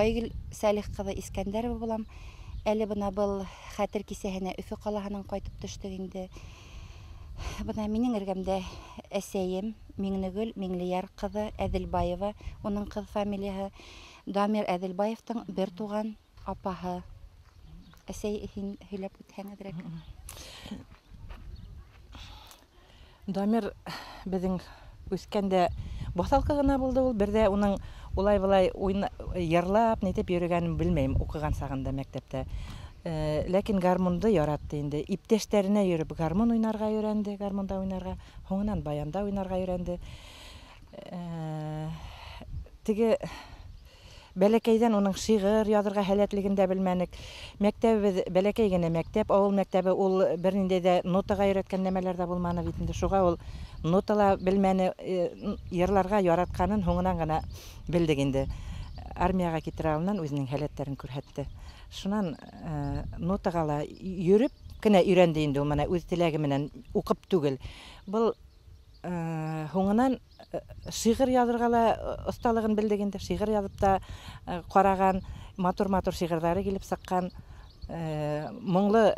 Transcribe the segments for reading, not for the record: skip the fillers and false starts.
Айгөл Сәлих ҡыҙы Искәндәрова булам. Әле бына был хәтер кисәһенә Өфө ҡалаһынан ҡайтып төштөк инде. Бына минең эргәмдә әсәйем Миңнегөл Миңлейәр ҡыҙы Әҙелбаева, уның ҡыҙ фамилияһы Дамир Әҙелбаевтың бер туған апаһы. Әсәй, һин һөйләп үтһәң әҙерәк. Дамир беҙҙең үҫкәндә баҫалҡы ғына булды ул. Берҙә уның улай-былай йырлап, нитеп йөрөгәнен белмәйем, уҡыған сағында мәктәптә. Ләкин гармунды яратты инде. Иптәштәренә йөрөп гармун уйнарға өйрәнде, гармунда уйнарға, һуңынан баянда уйнарға өйрәнде. Теге бәләкәйҙән уның шиғыр яҙырға һәләтлеген дә белмәнек. Мәктәбебеҙ бәләкәй генә мәктәп, ауыл мәктәбе, ул бер ниндәй ҙә нотаға өйрәткән нәмәләр ҙә булманы бит инде. Шуға ул нота ла белмәне, йырларға яратҡанын һуңынан ғына белдек инде. Армияға китер алдынан үҙенең һәләттәрен күрһәтте. Шунан нотаға ла йөрөп кенә өйрәнде инде ул, мына үҙ теләге менән уҡып түгел. Был һуңынан шиғыр яҙырға ла оҫталығын белдек инде. Шиғыр яҙып та ҡараған, матур-матур шиғырҙары килеп сыҡҡан, моңло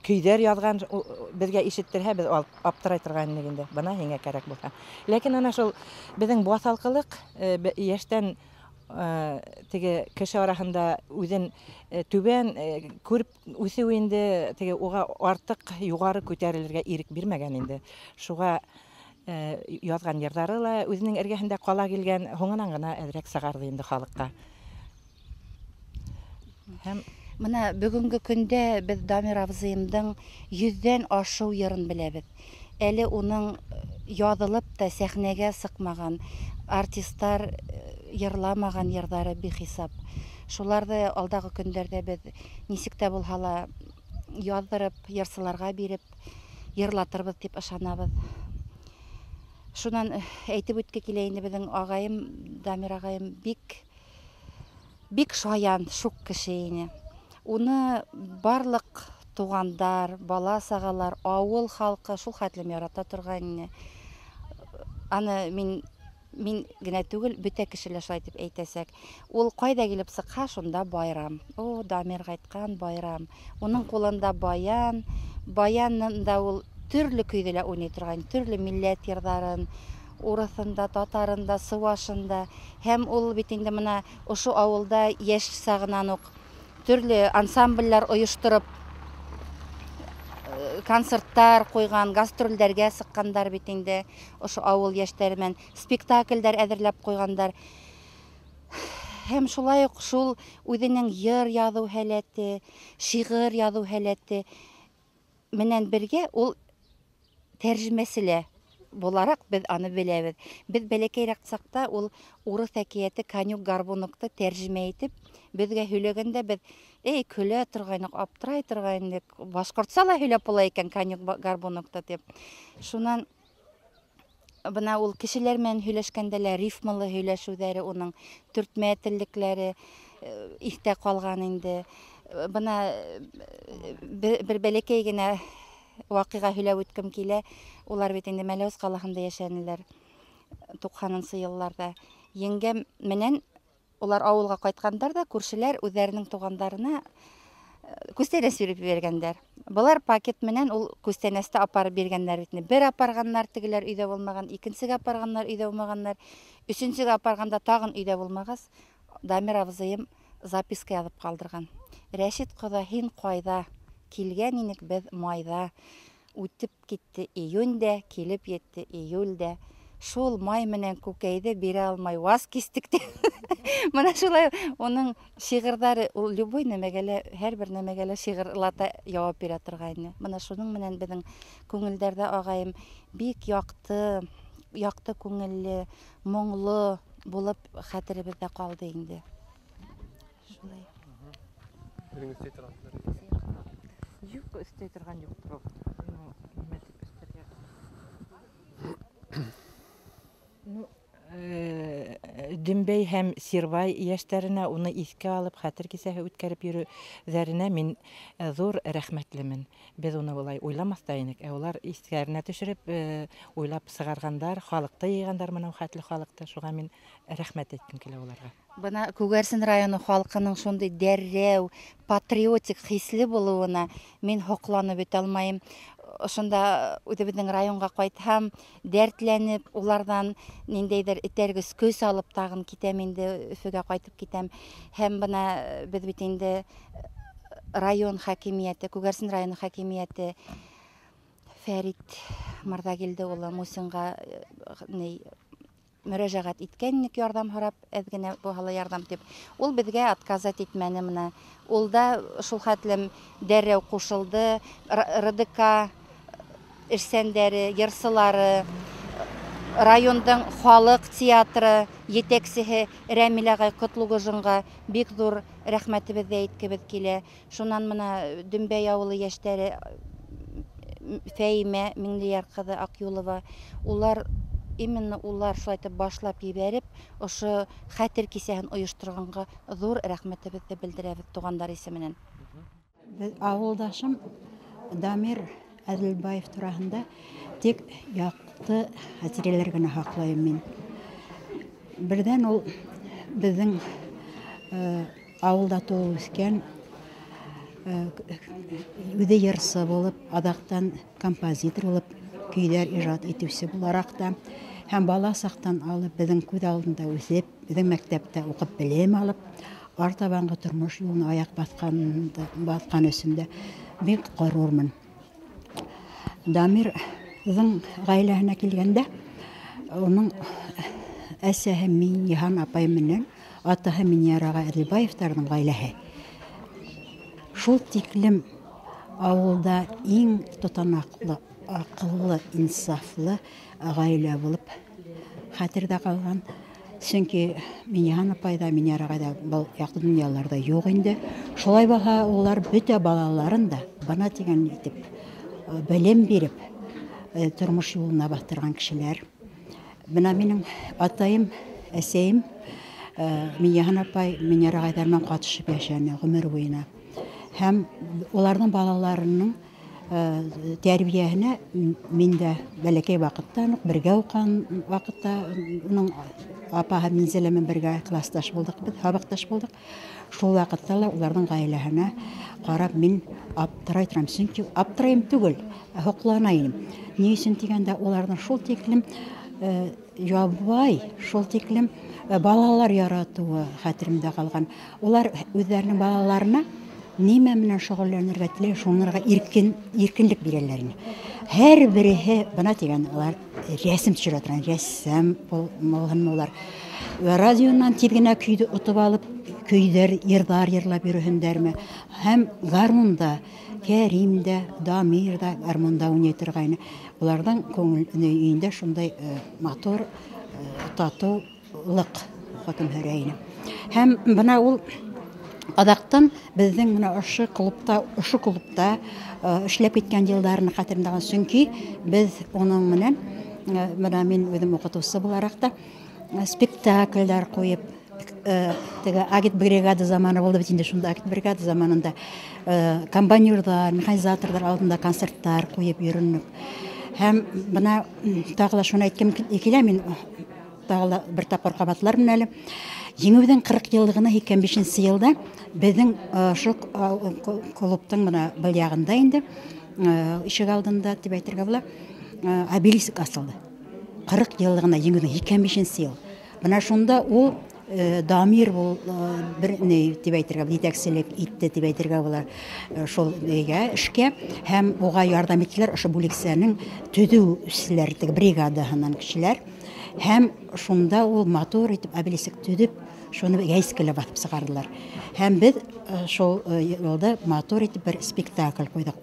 көйҙәр яҙған, беҙгә ишеттерһә, беҙ аптырай торған инек инде. Бына һиңә кәрәк булһа. Ләкин ана шул беҙҙең баҫалҡылыҡ, йәштән теге кеше араһында үҙен түбән күреп үҫеү инде, теге уға артыҡ юғары күтәрелергә ирек бирмәгән инде. Шуға яҙған йырҙары ла үҙенең эргәһендә ҡала килгән, һуңынан ғына әҙерәк сығарҙы инде халыҡҡа. Һәм бына бөгөнгө көндә беҙ Дамир абзыйымдың 100-дән ашыу йырын беләбеҙ. Әле уның яҙылып та сәхнәгә сыҡмаған, артистар йырламаған йырҙары бихисап. Шуларҙы алдағы көндәрҙә беҙ нисек тә булһа ла яҙҙырып, йырсыларға биреп йырлатырбыҙ тип ышанабыҙ. Шунан әйтеп үтке килә инде, беҙҙең ағайым, Дамир ағайым бик, бик шаян, шуҡ кеше ине. Уны барлыҡ туғандар, бала-сағалар, ауыл халҡы шул хәтлем ярата торған ине. Аны мин генә түгел, бөтә кеше лә шулай тип әйтәсәк. Ул ҡайҙа килеп сыҡһа, шунда байрам. О, Дамир ҡайтҡан байрам. Уның ҡулында баян, баянында ул төрлө көйҙө лә уйнай торған, төрлө милләт йырҙарын, урыҫын да, татарын да, сыуашын да. Һәм ул бит инде бына ошо ауылда йәш сағынан уҡ төрлө ансамбльләр ойоштороп, концерттар ҡуйған, гастролдәргә сыҡҡандар бит инде ошо ауыл йәштәре менән спектаклдәр әҙерләп ҡуйғандар. Һәм шулай уҡ шул үҙенең йыр яҙыу һәләте, шиғыр яҙыу һәләте менән бергә ул тәржемәсе лә булараҡ беҙ аны беләбеҙ. Беҙ бәләкәйерәк саҡта ул урыҫ әкиәте Конюк Горбунокты тәржемә итеп беҙгә һөйләгәндә беҙ эй көлә торғайныҡ, аптырай торғайныҡ, башҡортса ла һөйләп була икән Конюк Горбунокты тип. Шунан бына ул кешеләр менән һөйләшкәндә лә рифмалы һөйләшеүҙәре, уның төртмә теллекләре иҫтә ҡалған инде. Бына бер бәләкәй генә ваҡиға һөйләп үткем килә. Улар бит инде Мәләүез ҡалаһында йәшәнеләр туҡһанынсы йылларҙа. Еңгәм менән улар ауылға ҡайтҡандар ҙа, күршеләр үҙҙәренең туғандарына күстәнәс биреп ебәргәндәр. Былар пакет менән ул күстәнәсте апарып биргәндәр бит инде. Бер апарғаннар, тегеләр өйҙә булмаған, икенсегә апарғаннар, өйҙә булмағаннар, өсөнсөгә апарғанда тағын өйҙә булмағас, Дамир абзыйым записка яҙып ҡалдырған. Рәшит ҡоҙа, һин ҡайҙа? Килгән инек беҙ майҙа. Үтеп китте июнь дә, килеп етте июль дә. Шул май менән күкәйҙе бирә алмай ваз кистек тип. Бына шулай уның шиғырҙары, ул любой нәмәгә лә, һәр бер нәмәгә лә шиғырлата яуап бирә торғайны. Бына шуның менән беҙҙең күңелдәрҙә ағайым бик яҡты, яҡты күңелле, моңло булып хәтеребеҙҙә ҡалды инде. Шулай. Үҙең өҫтәй торған. Юҡ, өҫтәй торған юҡтыр ул. Нимә тип өҫтәргә? Дөмбәй һәм Сирбай йәштәренә уны иҫкә алып хәтер кисәһе үткәреп йөрөүҙәренә мин ҙур рәхмәтлемен. Беҙ уны былай уйламаҫ та инек, ә улар иҫтәренә төшөрөп, уйлап сығарғандар, халыҡты йыйғандар, бынау хәтле халыҡты. Шуға мин рәхмәт әйткем килә уларға. Бына Күгәрсен районы халҡының шундай дәррәү, патриотик хисле булыуына мин һоҡланып бөтә алмайым. Ошонда үҙебеҙҙең районға ҡайтһам, дәртләнеп, уларҙан ниндәйҙер этәргес көс алып тағын китәм инде, Өфөгә ҡайтып китәм. Һәм бына беҙ бит инде район хакимиәте, Күгәрсен районы хакимиәте Фәрит Мырҙагилде улы Мусинға мөрәжәғәт иткәнлек ярҙам һорап, әҙ генә булһа ла ярҙам тип. Ул беҙгә отказать итмәне мына. Ул да шул хәтлем дәррәү ҡушылды. РДК эшсәндәре, йырсылары, райондың халыҡ театры етәксеһе Рәмил ағай Ҡотлоғожинға бик ҙур рәхмәтебеҙҙе әйткебеҙ килә. Шунан мына Дөмбәй ауылы йәштәре Фәймә Миңлейәр ҡыҙы Аҡюлова, улар именно улар шулай итеп башлап ебәреп, ошо хәтер кисәһен ойошторғанға ҙур рәхмәтебеҙҙе белдерәбеҙ туғандар исеменән. Беҙ ауылдашым Дамир Әҙелбаев тураһында тик яҡты хәтирәләр генә һаҡлайым мин. Берҙән ул беҙҙең ауылда тыуып үҫкән, үҙе йырсы булып, аҙаҡтан композитор булып, көйҙәр ижад итеүсе булараҡ та, һәм бала саҡтан алып беҙҙең күҙ алдында үҫеп, беҙҙең мәктәптә уҡып белем алып, артабанғы тормош юлына аяҡ баҫҡан өсөн дә бик ғорурмын. Дамирҙың ғаиләһенә килгәндә, уның әсәһе Минйыһан апай менән атаһы Минйар ағай Әҙелбаевтарҙың ғаиләһе. Шул тиклем ауылда иң тотанаҡлы, аҡыллы, инсафлы ғаилә булып хәтерҙә ҡалған. Сөнки Минйыһан апай ҙа, Минйар ағай ҙа был яҡты донъяларҙа юҡ инде. Шулай булһа, улар бөтә балаларын да бына тигән итеп белем биреп, тормош юлына баҫтырған кешеләр. Бына минең атайым, әсәйем, Минйыһан апай, Минйар ағайҙар менән ҡатышып йәшәне ғүмер буйына. Һәм уларҙың балаларының тәрбиәһенә мин дә бәләкәй ваҡыттан уҡ бергә уҡыған ваҡытта уның апаһы Минзәлә менән бергә классташ булдыҡ беҙ, һабаҡташ булдыҡ. Шул ваҡытта ла уларҙың ғаиләһенә ҡарап мин аптырай торам. Сөнки аптырайым түгел, һоҡлана инем. Ни өсөн тигәндә, уларҙың шул тиклем ябай, шул тиклем балалар яратыуы хәтеремдә ҡалған. Улар үҙҙәренең балаларына нимә менән шөғөлләнергә теләй, шунарға иркенлек бирәләр ине. Һәр береһе бына тигән улар рәсем төшөрә торған, рәссам булһынмы улар. Радионан тиҙ генә көйҙө отоп алып, көйҙәр, йырҙар йырлап йөрөһөндәрме? Һәм гармунда, Кәрим дә, Дамир ҙа гармунда уйнай торғайны. Уларҙың күңел өйөндә шундай матур, татыулыҡ хөкөм һөрә ине. Һәм бына ул аҙаҡтан беҙҙең бына ошо клубта эшләп киткән йылдарын хәтеремдә ҡалған. Сөнки беҙ уның менән, бына мин үҙем уҡытыусы булараҡ та, спектаклдәр ҡуйып, теге агитбригада заманы булды бит инде, шунда агитбригада заманында комбайнерҙар, механизаторҙар алдында концерттар ҡуйып йөрөнөк. Һәм бына тағы ла шуны әйткем килә, мин тағы ла бер тапҡыр ҡабатлармын әле. Еңеүҙең 40 йыллығына 85 йылда беҙҙең ошо клубтың бына был яғында инде, ишек алдында тип әйтергә була, обелиск асылды. 40 йыллығына еңеүҙең 85 йыл. Бына шунда ул Дамир был бер ни тип әйтергә, етәкселек итте тип әйтергә була шул нигә эшкә, һәм уға ярҙам иттеләр ошо бүлексәнең төҙөүселәр, теге бригадаһынан кешеләр. Һәм шунда ул матур итеп обелиск төҙөп, шуны гәйскелә баҫып сығарҙылар. Һәм беҙ шул йылда матур итеп бер спектакль ҡуйҙыҡ.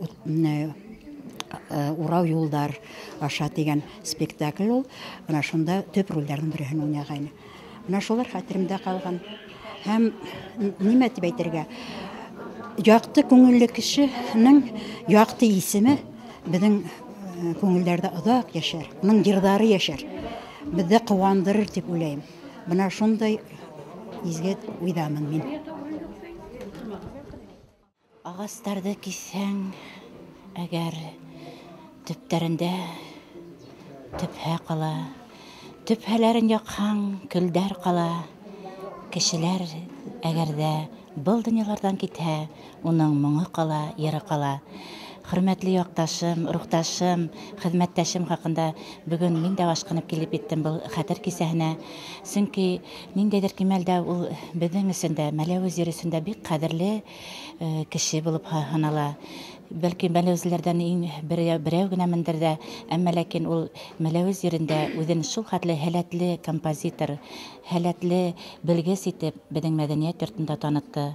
Урау юлдар аша тигән спектакль ул. Бына шунда төп ролдәрҙең береһен уйнағайны. Бына шулар хәтеремдә ҡалған. Һәм нимә тип әйтергә? Яҡты күңелле кешенең яҡты исеме беҙҙең күңелдәрҙә оҙаҡ йәшәр, уның йырҙары йәшәр. Беҙҙе ҡыуандырыр тип уйлайым. Бына шундай изге уйҙамын мин. Ағастарҙы киҫһәң, әгәр төптәрендә төпһә ҡала, төпһәләрен яҡһаң, көлдәр ҡала. Кешеләр әгәр ҙә был донъяларҙан китһә, уның моңо ҡала, йыры ҡала. Хөрмәтле яҡташым, рухташым, хеҙмәттәшем хаҡында бөгөн мин дә ашҡынып килеп еттем был хәтер кисәһенә. Сөнки ниндәйҙер кимәлдә ул беҙҙең өсөн дә, Мәләүез ере өсөн дә бик ҡәҙерле кеше булып һанала. Бәлки мәләүезләрҙән иң берәү генә мендер ҙә, әммә ләкин ул Мәләүез ерендә үҙен шул хәтле һәләтле композитор, һәләтле белгес итеп беҙҙең мәҙәниәт йортонда танытты.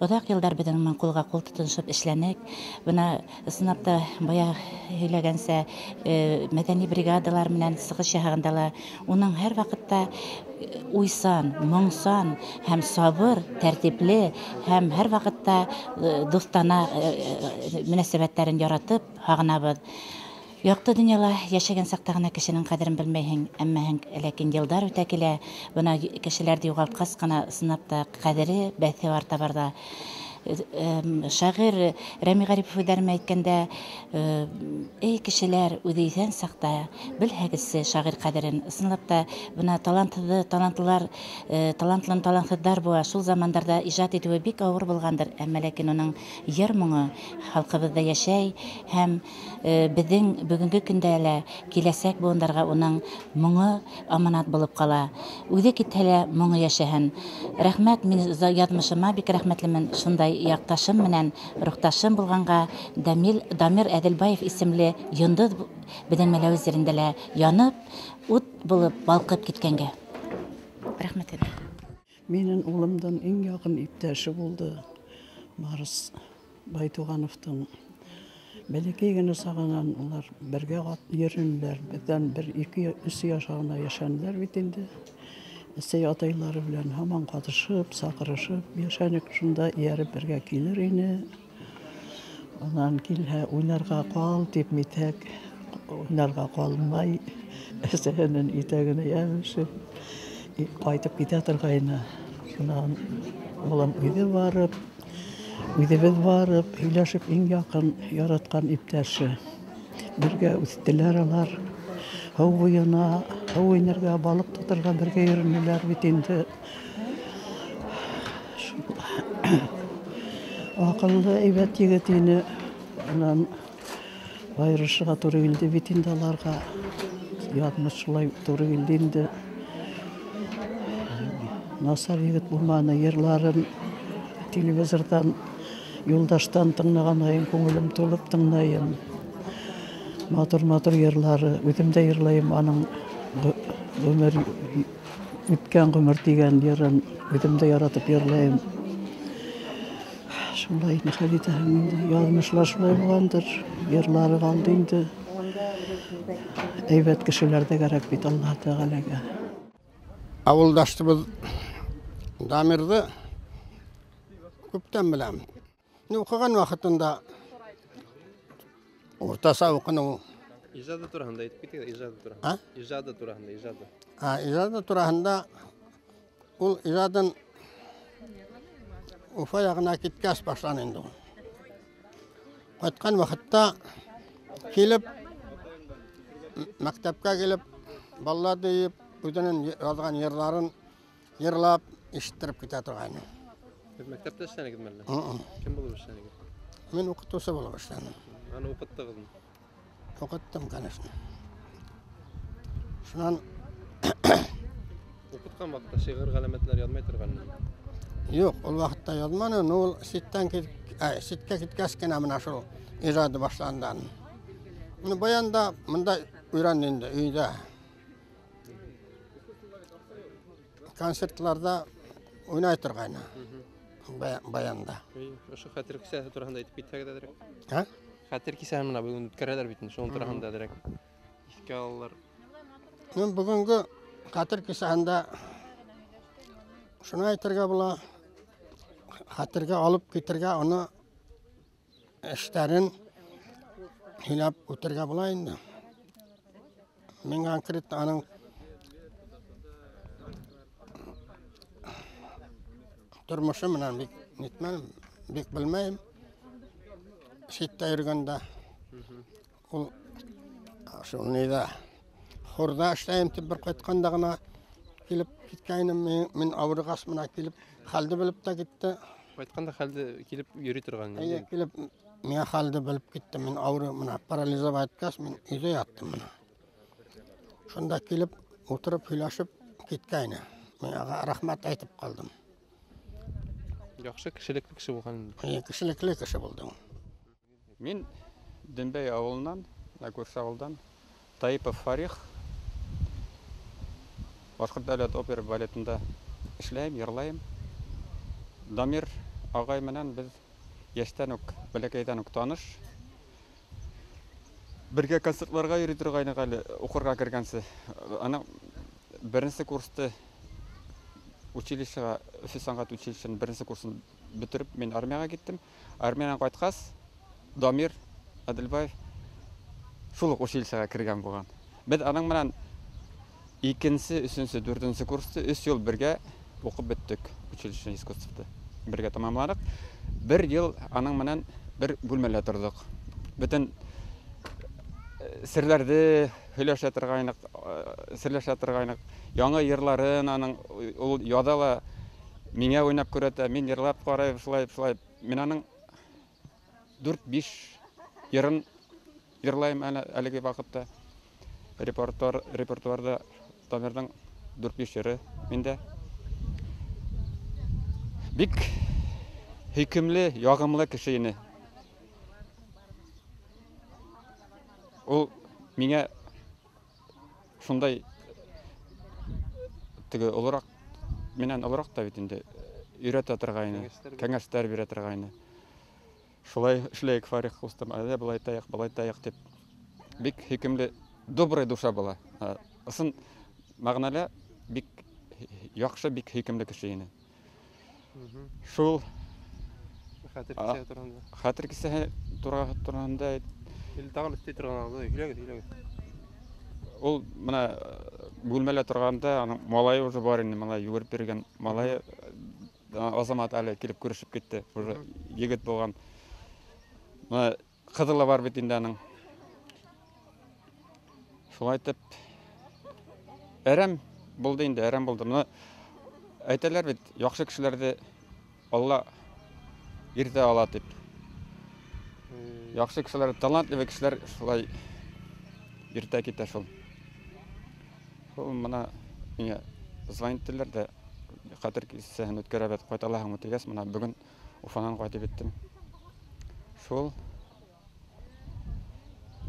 Оҙаҡ йылдар беҙҙең менән ҡулға ҡул тотоношоп эшләнек. Бына ысынлап та бая һөйләгәнсә, мәҙәни бригадалар менән сығыш яһағанда ла уның һәр ваҡытта уйсан, моңсан һәм сабыр, тәртипле һәм һәр ваҡытта дуҫтана мөнәсәбәттәрен яратып һағынабыҙ. Яҡты донъяла йәшәгән саҡта ғына кешенең ҡәҙерен белмәйһең, әммә ләкин йылдар үтә килә, бына кешеләрҙе юғалтҡас ҡына ысынлап та ҡәҙере, бәҫе арта барҙа. Шағир Рәми Ғарипов үҙҙәренә әйткәндә, эй кешеләр, үҙе иҫән саҡта белһәгеҙсе шағир ҡәҙерен. Ысынлап та бына талантһыҙҙы талантлылар, талантлын талантһыҙҙар була. Шул замандарҙа ижад итеүе бик ауыр булғандыр, әммә ләкин уның йыр моңо халҡыбыҙҙа йәшәй һәм беҙҙең бөгөнгө көндә лә киләсәк быуындарға уның моңо аманат булып ҡала. Үҙе китһә лә моңо йәшәһен. Рәхмәт, мин яҙмышыма бик рәхмәтлемен шундай яҡташым менән рухташым булғанға. Дамир Әҙелбаев исемле йондоҙ беҙҙең Мәләүез ерендә лә янып, ут булып балҡып киткәнгә. Рәхмәт. Минең улымдың иң яҡын иптәше булды Марс Байтуғановтың. Бәләкәй генә сағынан улар бергә йөрөнөләр, беҙҙән бер, ике, өс йәш ғына йәшәнеләр бит инде. Әсәй атайлары белән һаман ҡатышып, саҡырышып йәшәнек, шунда эйәреп бергә килер ине. Унан килһә, уйнарға ҡал тип митәк, уйнарға ҡалмай, әсәһенең итәгенә йәбешеп ҡайтып китә торғайны. Шунан улым үҙе барып, үҙебеҙ барып, һөйләшеп, иң яҡын яратҡан иптәше. Бергә үҫтеләр алар. Һыу буйына, һыу инергә, балыҡ тоторға бергә йөрөнөләр бит инде. Аҡыллы, әйбәт егет ине. Унан айырышырға тура килде бит инде аларға. Яҙмыш шулай тура килде инде. Насар егет булманы, йырларын телевизорҙан, юлдаштан тыңлаған һайын күңелем тулып тыңлайым. Матур-матур йырлары, үҙем дә йырлайым аның ғүмер, үткән ғүмер тигән йырын үҙем дә яратып йырлайым. Шулай хәл итәһең инде, яҙмышлар шулай булғандыр, йырлары ҡалды инде. Әйбәт кешеләр ҙә кәрәк бит Аллаһ Тәғәләгә. Ауылдаштыбыҙ Дамирҙы күптән беләм. Уҡыған ваҡытында уртаса уҡыны ул. Ижады тураһында әйтеп китегеҙ, ижады тураһында. Ижады тураһында, ижады. Ижады тураһында ул ижадын Уфа яғына киткәс башланы инде ул. Ҡайтҡан ваҡытта килеп, мәктәпкә килеп, балаларҙы йыйып, үҙенең яҙған йырларын йырлап, ишеттереп китә торғайны. Һеҙ мәктәптә эшләнегеҙме әллә? Кем булып эшләнегеҙ? Мин уҡытыусы булып эшләнем. Аны уҡыттығыҙмы? Уҡыттым, конечно. Шунан уҡытҡан ваҡытта шиғыр ғәләмәтләр яҙмай торғанмы? Юҡ, ул ваҡытта яҙманы, но ул ситтән ситкә киткәс кенә менә шул ижады башланды. Баянда мында өйрәнде инде өйҙә. Концертларҙа уйнай торғайны. Баянда. Ошо хәтер кисәһе тураһында әйтеп китһәгеҙ әҙерәк. Ә? Хәтер кисәһе менә бөгөн үткәрәләр бит инде, шуның тураһында әҙерәк иҫкә алалар. Мин бөгөнгө хәтер кисәһендә шуны әйтергә була, хәтергә алып китергә, уны эштәрен һөйләп үтергә була инде. Мин конкрет аның тормошо менән бик нитмәнем, бик белмәйем. Ситтә йөргәндә ул шул нидә хорҙа эшләйем тип бер ҡайтҡанда ғына Килеп киткәйнем, мин ауырығас мына килеп хәлде белеп тә китте. Ҡайтҡанда хәлде килеп йөрөй торған. Эйе, килеп миңә хәлде белеп китте. Мин ауыры мына парализовать иткәс, мин өйҙә яттым мына. Шунда килеп ултырып һөйләшеп киткәйне. Мин уға рәхмәт әйтеп ҡалдым. Яҡшы кешелекле кеше булған. Эйе, кешелекле кеше булды. Мин Дөмбәй ауылынан, күрше ауылдан, Таипов Фарих, Башҡорт дәүләт опера балетында эшләйем, йырлайым. Дамир ағай менән беҙ йәштән үк, бәләкәйҙән үк таныш. Бергә концертларға йөрөй торғайныҡ әле, уҡырға кергәнсе. Ана беренсе курсты училищеға, Өфө сәнғәт училищеның беренсе курсын бөтөрөп, мин армияға киттем. Армиянан ҡайтҡас, Дамир Әҙелбаев шул уҡ училищеға кергән булған. Беҙ аның менән икенсе, өсөнсө, дүртенсе курсты 3 йыл бергә уҡып бөттөк, училище искусствоты бергә тамамланыҡ. Бер йыл аның менән бер бүлмәлә торҙоҡ. Бөтөн серләрҙе һөйләшә торғайныҡ, серләшә торғайныҡ. Яңы йырларын аның ул яҙа ла миңә уйнап күрһәтә, мин йырлап ҡарайым, шулай, шулай. Мин аның 4-5 йырын йырлайым әлеге ваҡытта. Репертуарҙа Дамирҙың 4-5 йыры миндә. Бик һөйкөмлө, яғымлы кеше ине. Ул миңә шундай теге олораҡ, минән олораҡ та бит инде, өйрәтә торғайны, кәңәштәр бирә торғайны. Шулай эшләйек, Фарих ҡустым, әйҙә былай итәйек, былай итәйек тип. Бик һөйкөмлө, добрая душа була. Ысын мәғәнәлә бик яҡшы, бик һөйкөмлө кеше ине. Шул хәтер кисәһе тураһында. Хәтер кисәһе тураһында тағын өҫтәй торған алды, һөйләгеҙ, һөйләгеҙ. Ул мына бүлмәлә торғанда аның малайы уже бар ине, малай йүгереп йөрөгән малайы Азамат әле килеп күрешеп китте, уже егет булған. Мына ҡыҙы ла бар бит инде аның. Шулай итеп әрәм булды инде, әрәм булды. Мына әйтәләр бит, яҡшы кешеләрҙе Алла иртә ала тип. Яҡшы кешеләр, талантлы кешеләр шулай иртә китә шул. Шул мына миңә звонить иттеләр ҙә, хәтер кисәһен үткәрәбеҙ, ҡайта алаһыңмы тигәс, мына бөгөн Уфанан ҡайтып еттем. Шул.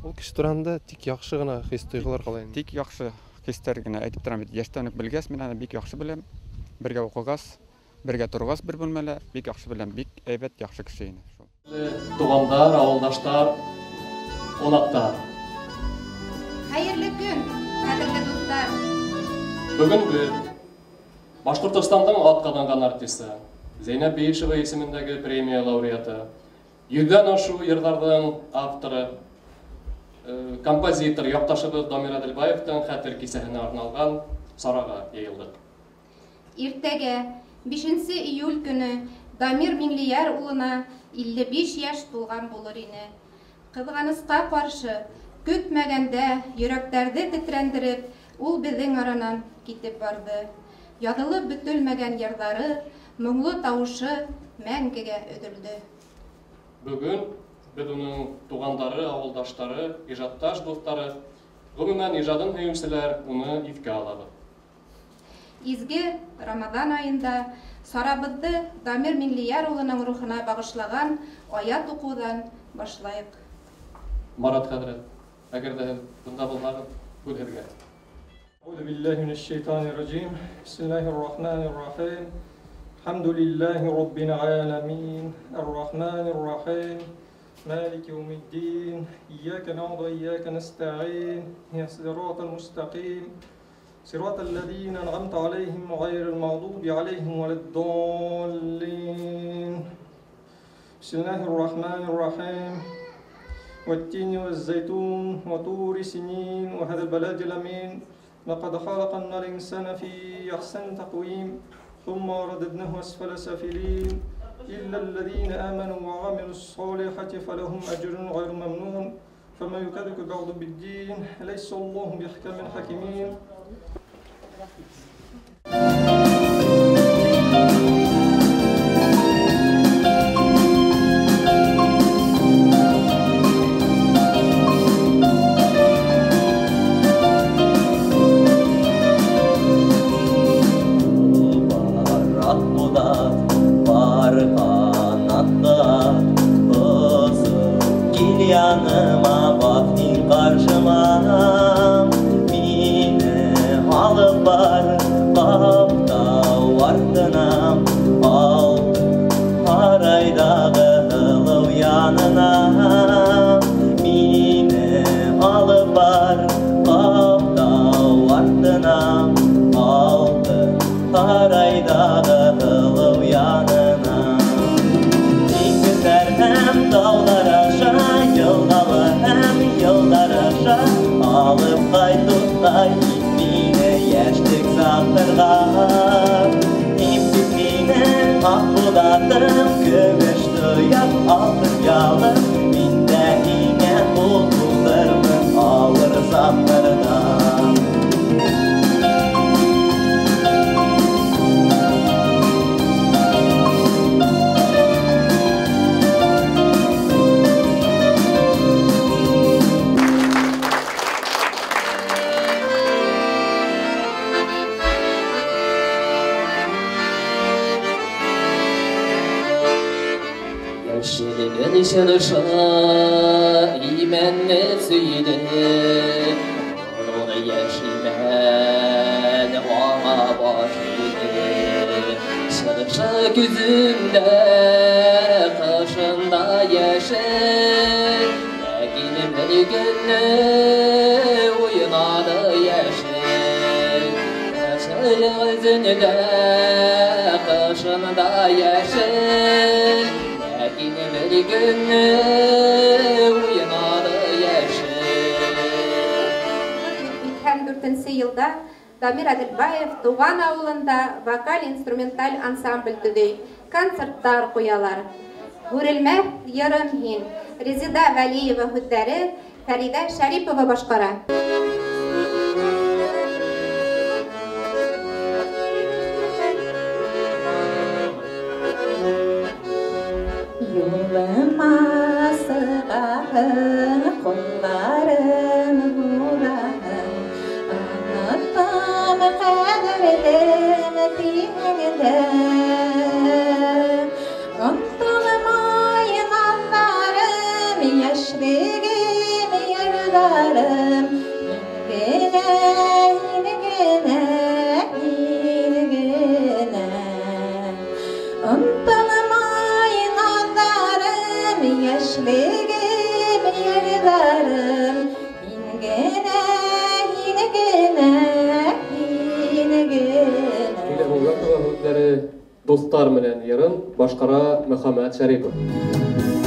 Ул кеше тураһында тик яҡшы ғына хис-тойғолар ҡала инде. Тик яҡшы хистәр генә әйтеп торам бит. Йәштән үк белгәс, мин аны бик яҡшы беләм. Бергә уҡығас, бергә торғас бер бүлмәлә, бик яҡшы беләм, бик әйбәт, яҡшы кеше ине шул. Туғандар, ауылдаштар, ҡунаҡтар. Хәйерле көн, ҡәҙерле дуҫтар. Бөгөн беҙ Башҡортостандың атҡаҙанған артисы Зәйнәб Бейишева исемендәге премия лауреаты, 100-дән ашыу йырҙарҙың авторы, композитор яҡташыбыҙ Дамир Әҙелбаевтың хәтер кисәһенә арналған сараға йыйылдыҡ. Иртәгә 5 июль көнө Дамир Миңлейәр улына 55 йәш тулған булыр ине. Ҡыҙғанысҡа ҡаршы, көтмәгәндә йөрәктәрҙе тетрәндереп, ул беҙҙең аранан китеп барҙы. Яҙылып бөтөлмәгән йырҙары, моңло тауышы мәңгегә өҙөлдө. Бөгөн беҙ уның туғандары, ауылдаштары, ижадташ дуҫтары, ғөмүмән ижадын һөйөүселәр уны иҫкә алабыҙ. Изге Рамаҙан айында сарабыҙҙы Дамир Миңлейәр улының рухына бағышлаған аят уҡыуҙан башлайыҡ. Марат хәҙрәт, әгәр ҙә һеҙ бында булһағыҙ, һүҙ һеҙгә. أعوذ بالله من الشيطان الرجيم. بسم الله الرحمن الرحيم. الحمد لله رب العالمين الرحمن الرحيم مالك يوم الدين إياك نعبد وإياك نستعين اهدنا الصراط المستقيم صراط الذين أنعمت عليهم غير المغضوب عليهم ولا الضالين. بسم الله الرحمن الرحيم. والتين والزيتون وطور سنين وهذا البلد الأمين لقد خلقنا الإنسان في أحسن تقويم ثم رددناه أسفل سافلين إلا الذين آمنوا وعملوا الصالحات فلهم أجر غير ممنون فما يكذبك بعد بالدين أليس الله بأحكم الحاكمين. Яныма баҡ һин ҡаршыма, мине алып бар Ҡаптау артына, алтын һарайҙағы һылыу янына. Мине алып бар Ҡаптау артына, алтын һарайҙағы һылыу янына. Диңгеҙҙәр һәм тауҙар аша, йылғалар һәм йылдар аша, алып ҡайт дуҫҡай мине йәшлек саҡтарға. Һин мине аҡбуҙатым, көмөш тояҡ, алтын ялым, мин дә һиңә ҡул һуҙырмын ауыр саҡтарҙа. Йәшлеген чыршы имәнне сөйҙө, уны йәш имән аңа баш эйҙе. Чыршы көҙөндә, ҡышында йәшел, ләкин бер көнө уйнаны йәшел. Чыршы көҙөндә, ҡышында йәшел, ләкин бер көнө уйнаны йәшел. 2004 йылда Дамир Әҙелбаев тыуған ауылында вокаль-инструменталь ансамбль төҙөй, концерттар ҡуялар. Һүрелмәҫ йырым һин, Резеда Вәлиева һүҙҙәре, Фәриҙә Шәрипова башҡара. Юлыма сығаһың, ҡулларын һуҙаһың, оноттом ҡәҙерлем тиңеңде. Онотолмай наҙҙарым, йәшлегем, йырҙарым, һин генә, һин генә, һин генә. Онотолмай наҙҙарым, йәшлегем, йырҙарым, һин генә, һин генә, һин генә. Лилия Булгакова һүҙҙәре, Дуҫтар менән йырын башҡара Мөхәммәт Шәрипов.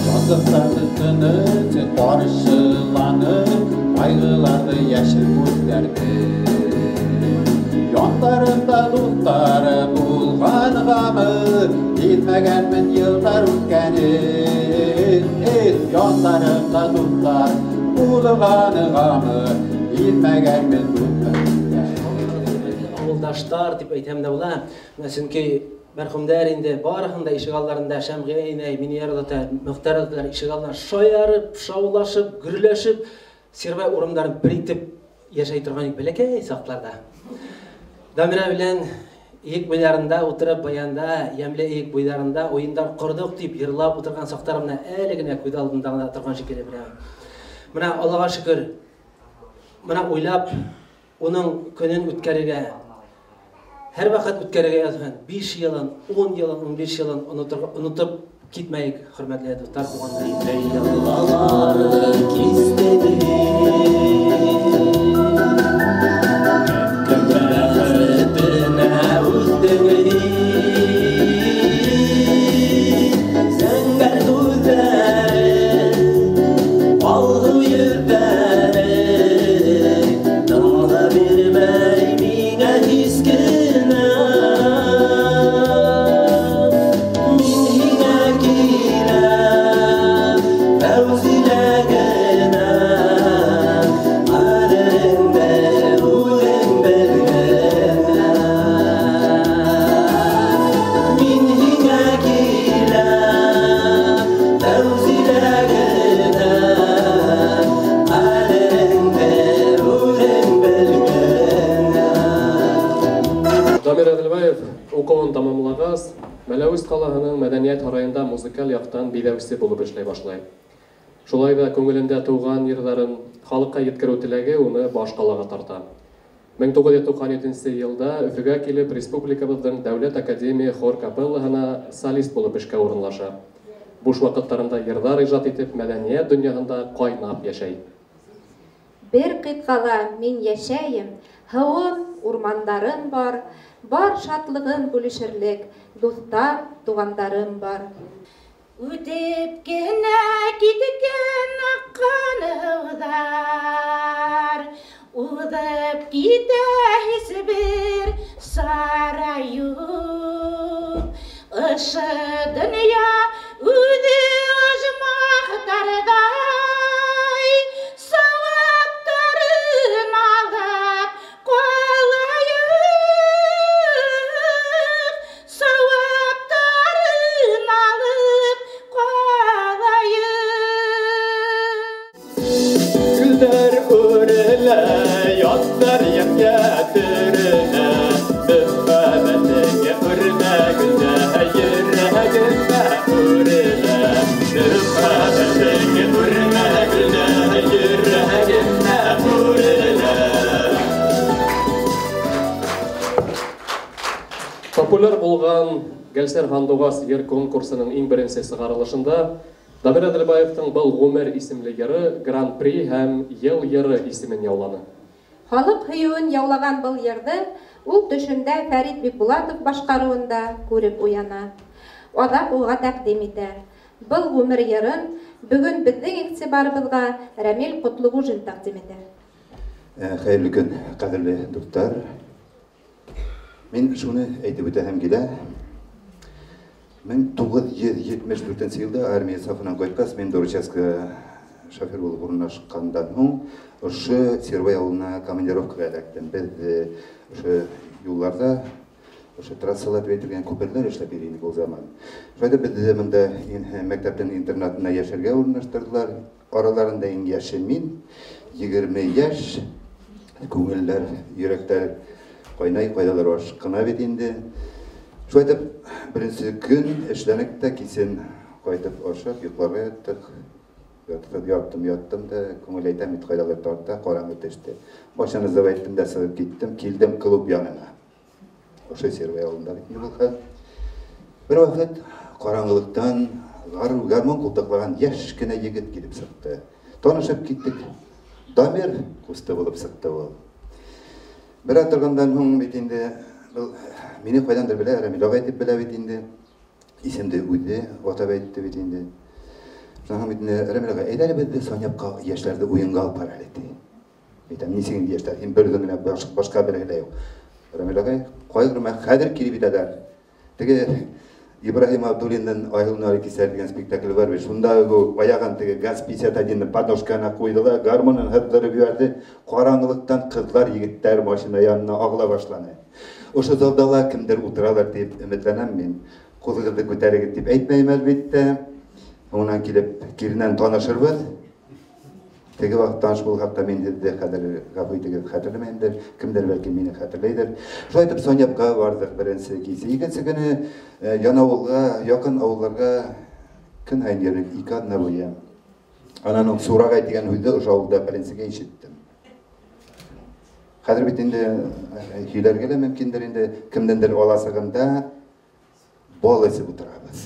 Шатлыҡтарҙы тыныс ҡаршыланып, ҡайғыларҙы йәшел күҙҙәрҙе. Яндарымда дуҫтары булғанғамы, һиҙмәгәнмен йылдар үткәнен. Яндарымда дуҫтар булғанғамы, һиҙмәгәнмен дуҫтар үткәнен. Ауылдаштар тип әйтһәм дә була, сөнки мәрхүмдәр инде барыһын да ишек алдарында Шәмғиә инәй, Минйәр олатай, Мөхтәр олатайлар ишек алдында шаярып, шаулашып, гөрләшеп, Сирбай урамдарын бер итеп йәшәй торған бәләкәй саҡларҙа. Дамира белән эйек буйҙарында ултырып, баянда, йәмле эйек буйҙарында уйындар ҡорҙоҡ тип йырлап ултырған саҡтар менән әле генә күҙ алдында ғына торған шикелле менә. Менә Аллаға шөкөр, менә уйлап, уның көнөн үткәрергә, һәр ваҡыт үткәрергә яҙһын, 5 йылын, 10 йылын, 15 йылын онотоп китмәйек, хөрмәтле дуҫтар, туғандар. Йылғаларҙы кистем, кем бәхетенә үҫтең һин, зәңгәр күҙҙәрең, алһыу йөҙҙәрең, тынғы бирмәй миңә һис кенә. Мин һиңә киләм, Фәүзилә генә, ҡәҙереңде үҙең бел генә. Мин һиңә киләм, Фәүзилә генә, ҡәҙереңде үҙең бел генә. Дамир Әҙелбаев уҡыуын тамамлағас, Мәләүез ҡалаһының мәҙәниәт һарайында музыкаль яҡтан биҙәүсе булып эшләй башлай. Шулай ҙа күңелендә тыуған йырҙарын халыҡҡа еткереү теләге уны баш ҡалаға тарта. 1997 йылда Өфөгә килеп республикабыҙҙың Дәүләт академия хор капеллаһына солист булып эшкә урынлаша. Буш ваҡыттарында йырҙар ижад итеп, мәҙәниәт донъяһында ҡайнап йәшәй. Бер ҡитғала мин йәшәйем, һыуым, урмандарым бар, бар шатлығым бүлешерлек, дуҫтар, туғандарым бар. Үтеп кенә киткән аҡҡан һыуҙар, уҙып китә һис бер сара юҡ. Ошо донъя үҙе ожмахтарҙай, сауаптарын алып ҡалайыҡ, сауаптарын алып ҡалайыҡ. Гөлдәр үрелә, яҙҙар йәмгә төрөнә, мөхәббәтеңә үрмә гөлдә, йөрәгемә үрелә. Мөхәббәтеңә үрмә гөлдә, йөрәгемә үрелә. Популяр булған Гәлсәр Һандуғас йыр конкурсының иң беренсе сығарылышында Дамир Әҙелбаевтың «Был ғүмер» исемле йыры Гран-при һәм «Йыл йыры» исемен яуланы. Халыҡ һөйөүен яулаған был йырҙы ул төшөндә Фәрит Бикбулатов башҡарыуында күреп уяна. Аҙаҡ уға тәҡдим итә. Был ғүмер йырын бөгөн беҙҙең иғтибарыбыҙға Рәмил Ҡотлоғужин тәҡдим итә. Хәйерле көн, ҡәҙерле дуҫтар. Мин шуны әйтеп үтәһем килә. 1974 йылда армия сафынан ҡайтҡас, мин Доручасҡа шофер булып урынлашҡандан һуң ошо Сирбай ауылына командировкаға эләктем. Беҙ ошо юлларҙа, ошо трассалар тип әйтелгән күперләр эшләп йөрөй инек ул заман. Шулай ҙа беҙҙе бында мәктәптең интернатына йәшәргә урынлаштырҙылар. Араларында иң йәше мин, 20 йәш. Күңелләр, йөрәктәр ҡайнай, ҡайҙалыр ашҡына бит инде. Шулай итеп, беренсе көн эшләнек тә кисен ҡайтып ашап, йоҡларға яттыҡ. Яттым, яттым да, күңел әйтәм бит, ҡайҙалыр тарта, ҡараңғы төштө. Машинаны сығып әйттем дә сығып киттем, килдем клуб янына. Ошо Сирбай ауылында бит инде был хәл. Бер ваҡыт ҡараңғылыҡтан гармун ҡултыҡлаған йәш кенә егет килеп сыҡты. Танышып киттек. Дамир ҡусты булып сыҡты ул. Бер аҙ торғандан һуң бит инде был мине ҡайҙандыр белә, Рәмил ағай тип белә бит инде. Исемде үҙе атап әйтте бит инде. Шунан һуң бит инде Рәмил ағай, әйҙә әле беҙҙе Саньяпҡа йәштәрҙе уйынға алып бар әле, ти. Әйтәм, нисек инде йәштәр? Һин бер үҙең генә, башҡа береһе лә юҡ. Рәмил ағай, ҡайғырма, хәҙер килеп етәләр. Теге Ибраһим Абдуллиндың Айһылыу Нары кисәр тигән спектакле бар бит. Шунда ул аяғын теге ГАЗ 51-ны подножкаһына ҡуйҙы ла, гармунын һыҙҙырып ебәрҙе. Ҡараңғылыҡтан ҡыҙҙар, егеттәр машина янына ағыла башланы. Ошо залда ла кемдер ултыралыр тип өмөтләнәм мин. Ҡулығыҙҙы күтәрегеҙ тип әйтмәйем, әлбиттә. Һуңынан килеп киренән танышырбыҙ. Теге ваҡыт таныш булһаҡ та мин һеҙҙе хәҙер ғәфү итегеҙ, хәтерләмәйемдер. Кемдер бәлки мине хәтерләйҙер. Шулай итеп Саньяпҡа барҙыҡ беренсе кис. Икенсе көнө Яныауылға, яҡын ауылдарға көн һайын йөрөнөк, 2 аҙна буйы. Анан ул Сурағай тигән һүҙҙе ошо ауылда беренсегә ишеттем. Хәҙер бит инде һөйләргә лә мөмкиндер инде, кемдәндер аласығында бал эсеп ултырабыҙ.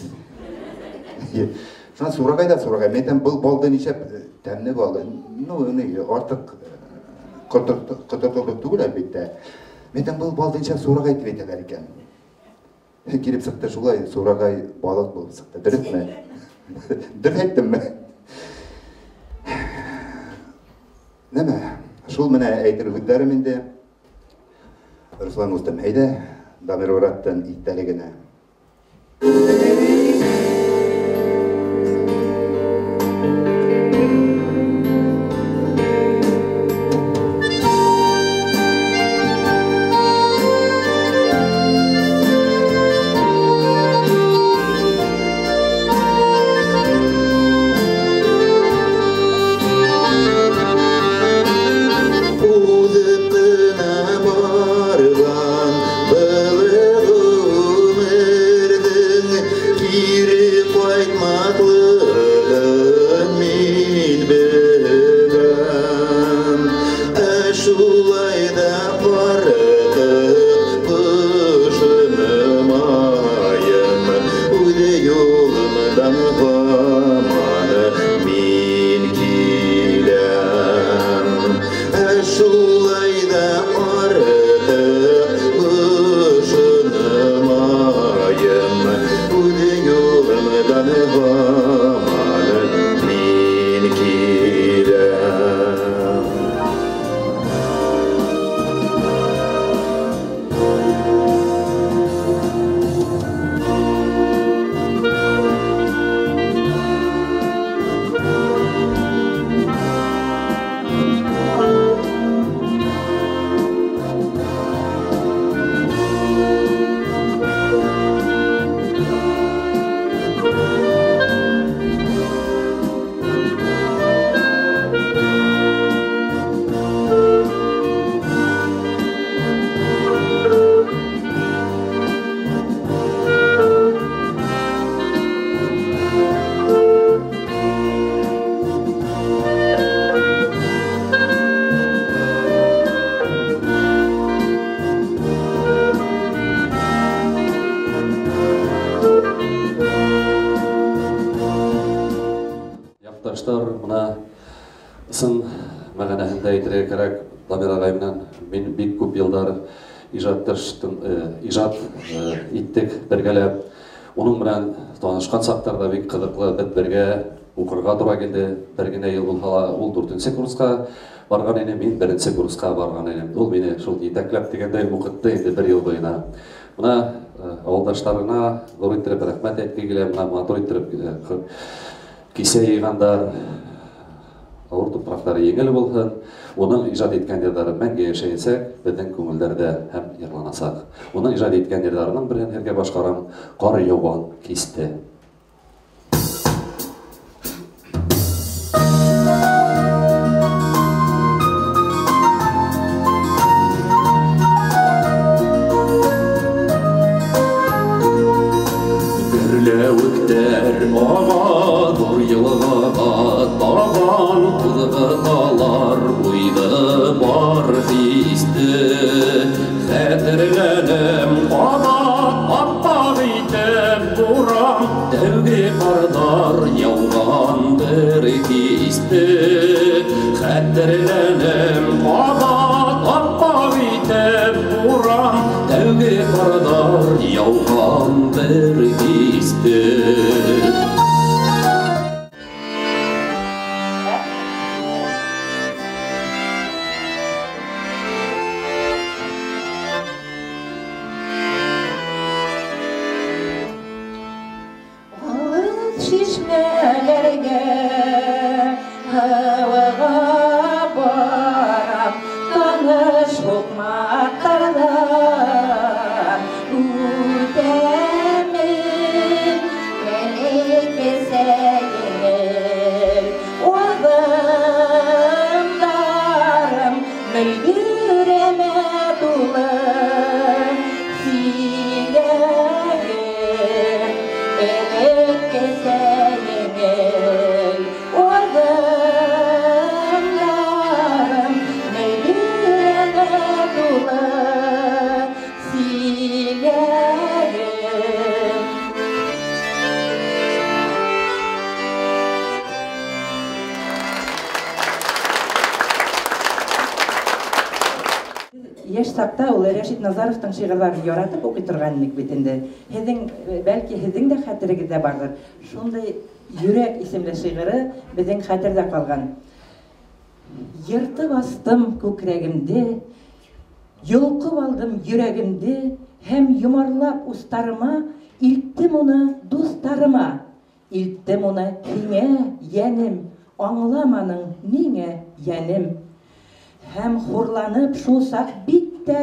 Шунан Сурағай да Сурағай. Мин әйтәм, был балды нисәп тәмле бал. Ну, ни, артыҡ ҡоторторлоҡ түгел, әлбиттә. Мин әйтәм, был балды нисәп Сурағай тип әйтәләр икән. Килеп сыҡты шулай, Сурағай балыҡ булып сыҡты. Дөрөҫмө? Дөрөҫ әйттемме? Нәмә, шул менә әйтер һүҙҙәрем инде. Руслан устым, әйҙә, Дамир Ураттың иҫтәлегенә. Уҙып ҡына барған был ғүмер. Ысын мәғәнәһендә әйтергә кәрәк, Дамир ағай менән мин бик күп йылдар ижад иттек бергәләп. Уның менән танышҡан саҡтарҙа бик ҡыҙыҡлы, беҙ бергә уҡырға тура килде. Бер генә йыл булһа ла, ул 4-нсе курсҡа барған ине, мин 1-нсе курсҡа барған инем. Ул мине шул етәкләп тигәндәй уҡытты инде бер йыл буйына. Бына ауылдаштарына ҙур иттереп рәхмәт әйтке килә, бына матур иттереп кисә йыйғандар. Ауыр тупраҡтары еңел булһын, уның ижад иткән йырҙары мәңге йәшәйәсәк, беҙҙең күңелдәрҙә һәм йырланасаҡ. Уның ижад иткән йырҙарының береһен һеҙгә башҡарам, «Ҡар яуған кисте». Гөрләүектәр аға, ҙур йылғаға табан ҡуҙғыталар уйҙы бар хисте. Хәтерләнем ҡабат, аппаҡ итеп буран, тәүге ҡарҙар яуған бер кисте. Хәтерләнем ҡабат, аппаҡ итеп буран, тәүге ҡарҙар яуған бер кисте. Шишмәләргә һауаға барам, таныш һуҡмаҡтарҙан үтәмен. Элеккесә еңел аҙымдарым мөлдөрәмә тулы силәгем. Элеккесә еңел аҙымдарым мөлдөрәмә тулы силәгем. Йәш саҡта ул Рәшит Назаровтың шиғырҙарын яратып уҡый торған инек бит инде. Һеҙҙең, бәлки һеҙҙең дә хәтерегеҙҙә барҙыр. Шундай «Йөрәк» исемле шиғыры беҙҙең хәтерҙә ҡалған. Йыртып астым күкрәгемде, йолҡоп алдым йөрәгемде, һәм йомарлап устарыма илттем уны дуҫтарыма. Илттем уны һиңә, йәнем, аңламаның ниңә, йәнем. Һәм хурланып шул саҡ бик тә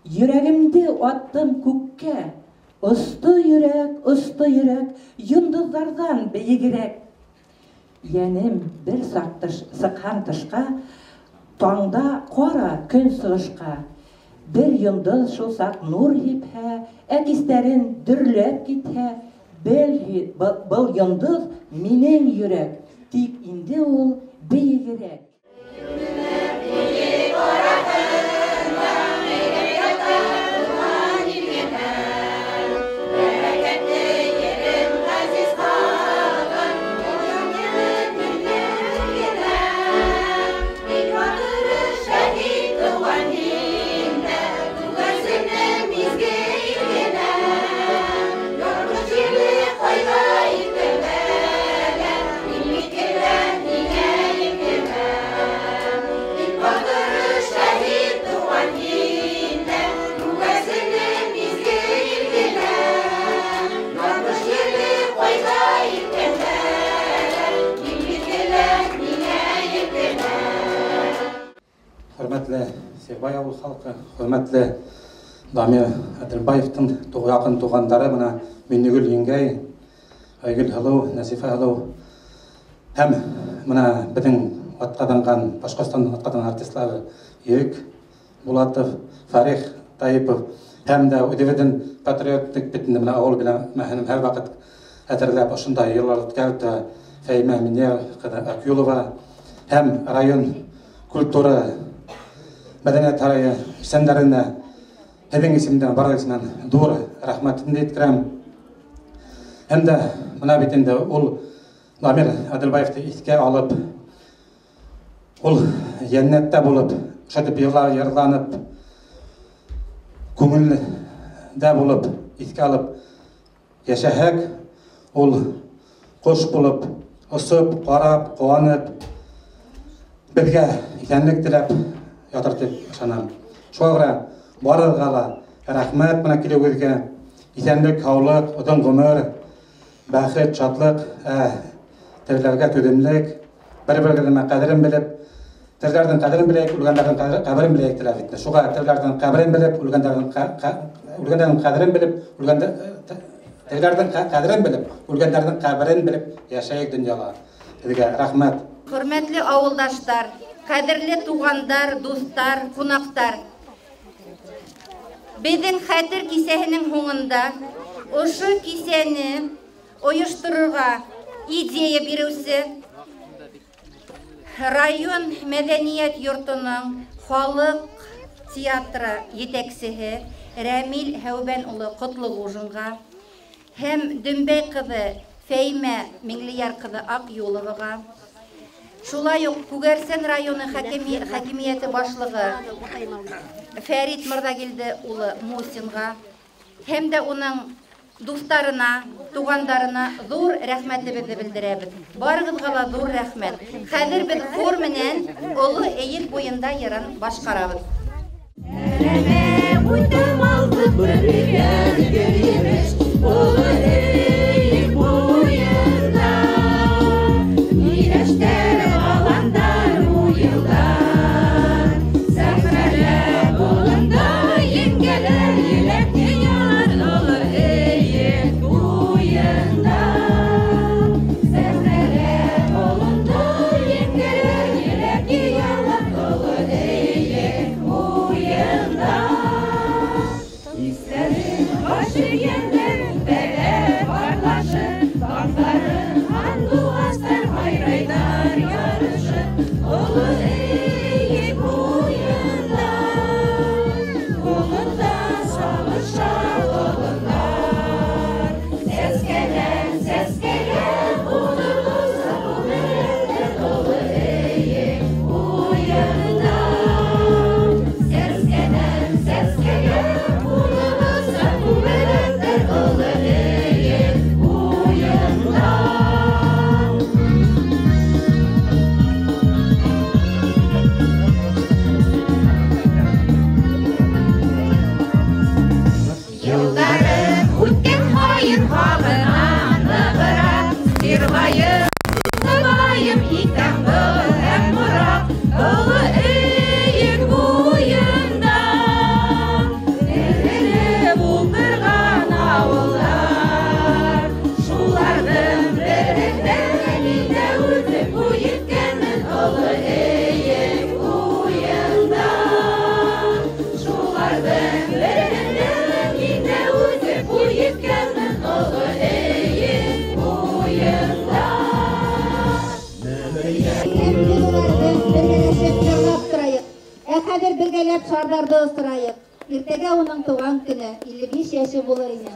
йөрәгемде аттым күккә. Осто йөрәк, осто йөрәк, йондоҙҙарҙан бейегерәк. Йәнем, бер саҡ сыҡһаң тышҡа, таңда ҡара көн сығышҡа. Бер йондоҙ шул саҡ нур һипһә, ә кистәрен дөрләп китһә, был йондоҙ минең йөрәк, тик инде ул бейегерәк. Хөрмәтле Сирбай ауыл халҡы, хөрмәтле Дамир Әҙелбаевтың яҡын туғандары, бына Миннегөл еңгәй, Айгөл һылыу, Нәзифә һылыу һәм бына беҙҙең атҡаҙанған, Башҡортостандың атҡаҙанған артистлары Ирек Булатов, Фарих Таипов һәм дә үҙебеҙҙең патриоттыҡ бит инде, бына ауыл биләмәһен һәр ваҡыт әҙерләп ошондай йырлар үткәреп тора Фәймә Минйәр ҡыҙы Акюлова һәм район культура мәҙәниәт һарайы эшсәндәренә һеҙҙең исемдән, барығыҙ исеменән ҙур рәхмәтемде еткерәм. Һәм дә бына бит инде ул Дамир Әҙелбаевты иҫкә алып, Ул йәннәттә булып, шайтып йырланып, күңелдә булып, иҫкә алып йәшәһәк, ул ҡош булып, осоп, ҡарап, ҡыуанып, беҙгә иҫәнлек теләп ятыр тип ышанам. Шуға күрә барығыҙға ла рәхмәт бына килеүегеҙгә. Иҫәнлек, һаулыҡ, оҙон ғүмер, бәхет, шатлыҡ, телдәргә түҙемлек, бер-берегеҙҙең ҡәҙерен белеп, телдәрҙең ҡәҙерен беләйек, үлгәндәрҙең ҡәберен беләйек теләп итте. Шуға телдәрҙең ҡәберен белеп, үлгәндәрҙең ҡәҙерен белеп, телдәрҙең ҡәҙерен белеп, үлгәндәрҙең ҡәберен белеп йәшәйек донъяла. Һеҙгә рәхмәт. Хөрмәтле ауылдаштар, ҡәҙерле туғандар, дуҫтар, ҡунаҡтар. Беҙҙең хәтер кисәһенең һуңында ошо кисәне ойошторорға идея биреүсе район мәҙәниәт йортоноң халыҡ театры етәксеһе Рәмил Һәүбән улы Ҡотлоғужинға һәм Дөмбәй ҡыҙы Фәймә Миңлейәр ҡыҙы Аҡюловаға, шулай уҡ Күгәрсен районы хакимиәте башлығы Фәрит Мырҙагилде улы Мусинға һәм дә уның дуҫтарына, туғандарына ҙур рәхмәтебеҙҙе белдерәбеҙ. Барығыҙға ла ҙур рәхмәт. Хәҙер беҙ хор менән Оло Эйек буйында йырын башҡарабыҙ. Бергәләп шарҙарҙы осрайыҡ. Иртәгә уның тыуған көнө, 55 йәше булыр ине.